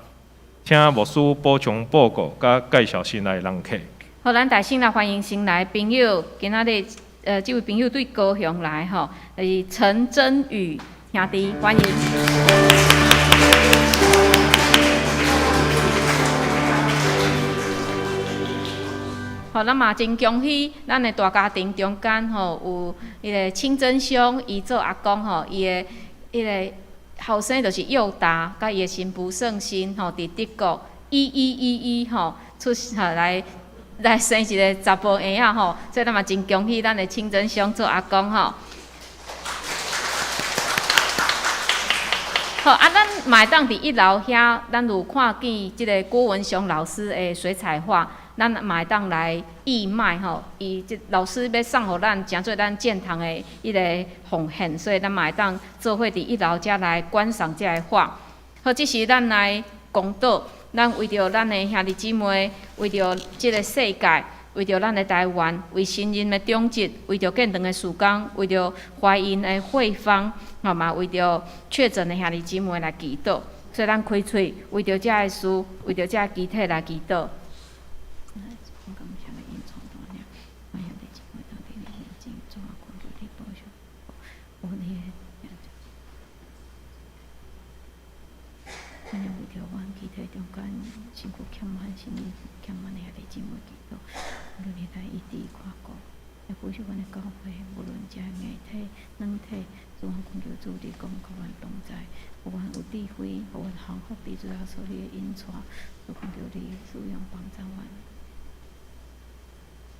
請牧師補充報告佮介紹新來的人客。好，咱大聲來歡迎新來的朋友。今仔日，這位朋友對高雄來吼，是陳真宇兄弟，歡迎。好，咱嘛真恭喜咱的大家庭中間吼，有彼个清真兄，伊做阿公吼，伊的彼个後生就是幼達，佮伊的新婦聖心吼，佇德國1111吼出來。來生一个查埔嬰仔吼，所以咱嘛真恭喜咱的清真兄做阿公吼。好啊，咱嘛會當佇一樓遐，咱有看見這个郭文雄老師的水彩畫，咱嘛會當來義賣吼。伊這老師欲送予咱，誠做咱建堂的彼个奉獻，所以咱嘛會當做伙佇一樓遮來觀賞這个畫。好，這時咱來公禱。咱為著咱的兄弟姊妹，為著這个世界，為著咱的台灣，為新任的長執，為著建堂的事工，為著懷孕的慧芳，吼嘛為著確診的兄弟姊妹來祈禱。所以咱開喙，為著這个事，為著這个肢體來祈禱。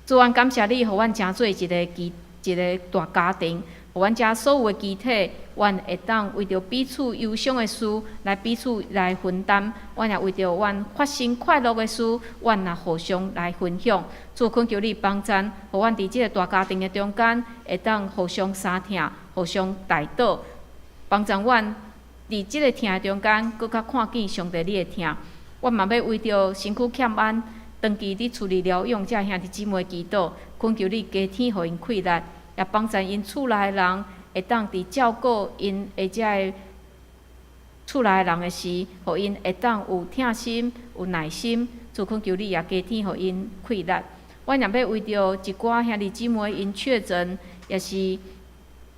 主啊，感謝你，予阮成做一个基一个大家庭，予阮遮所有的肢體，阮會當為著彼此憂傷的事來彼此來分擔，阮也為著阮發生快樂的事，阮也互相來分享。主懇求你幫贊，予阮佇這个大家庭的中間，會當互相相疼，互相代禱，幫贊阮佇這个疼的中間，閣較看見上帝你的疼。阮嘛欲為著身軀欠安，長期佇厝裡療養這兄弟姊妹祈禱，懇求你加添予𪜶氣力，也幫贊𪜶厝內的人會當佇照顧𪜶的這个厝內的人的時，予𪜶會當有疼心、有耐心。主懇求你也加添予𪜶氣力。阮也欲為著一寡兄弟姊妹𪜶確診，也是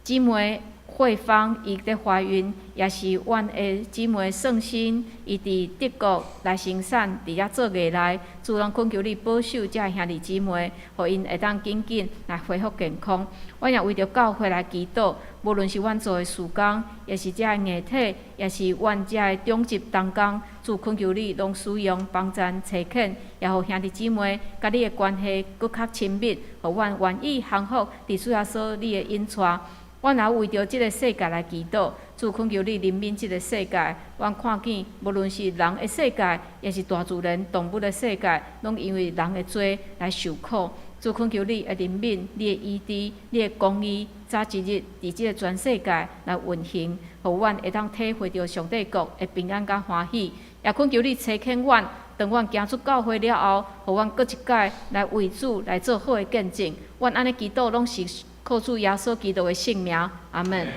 姊妹慧芳伊咧懷孕，也是阮的姊妹聖心，伊佇德國來生產，佇遐做月內，主咱懇求你保守遮兄弟姊妹，予𪜶會當緊緊來恢復健康。阮也為著教會來祈禱，無論是阮做的事工，也是遮的硬體，也是阮遮的長執同工，主懇求你攏使用幫贊差遣，也予兄弟姊妹佮你的關係閣較親密，予阮願意降服佇主耶穌你的引帶。阮也為著這个世界來祈禱，主懇求你憐憫這个世界。阮看見，無論是人的世界，抑是大自然動物的世界，攏因為人的罪來受苦。主懇求你的憐憫、你的醫治、你的公義，早一日佇這个全世界來運行，予阮會當體會著上帝國的平安佮歡喜。也懇求你差遣阮，當阮行出教會了後，予阮閣一擺來為主來做好的見證。阮按呢祈禱，攏是靠主耶穌基督的聖名，阿門。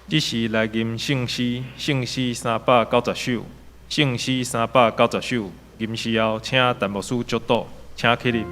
這時來吟聖詩，聖詩390首，聖詩390首，吟詩後，請陳牧師祝禱，請起立。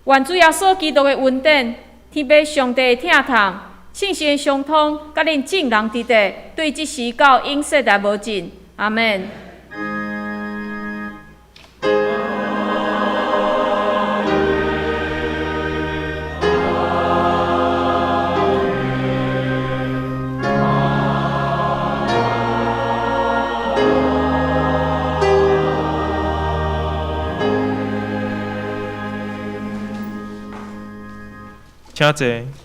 願主耶穌基督的恩典，天父上帝的疼痛，聖神的相通，佮恁眾人佇佇，對這時到永世代無盡。阿們。請坐。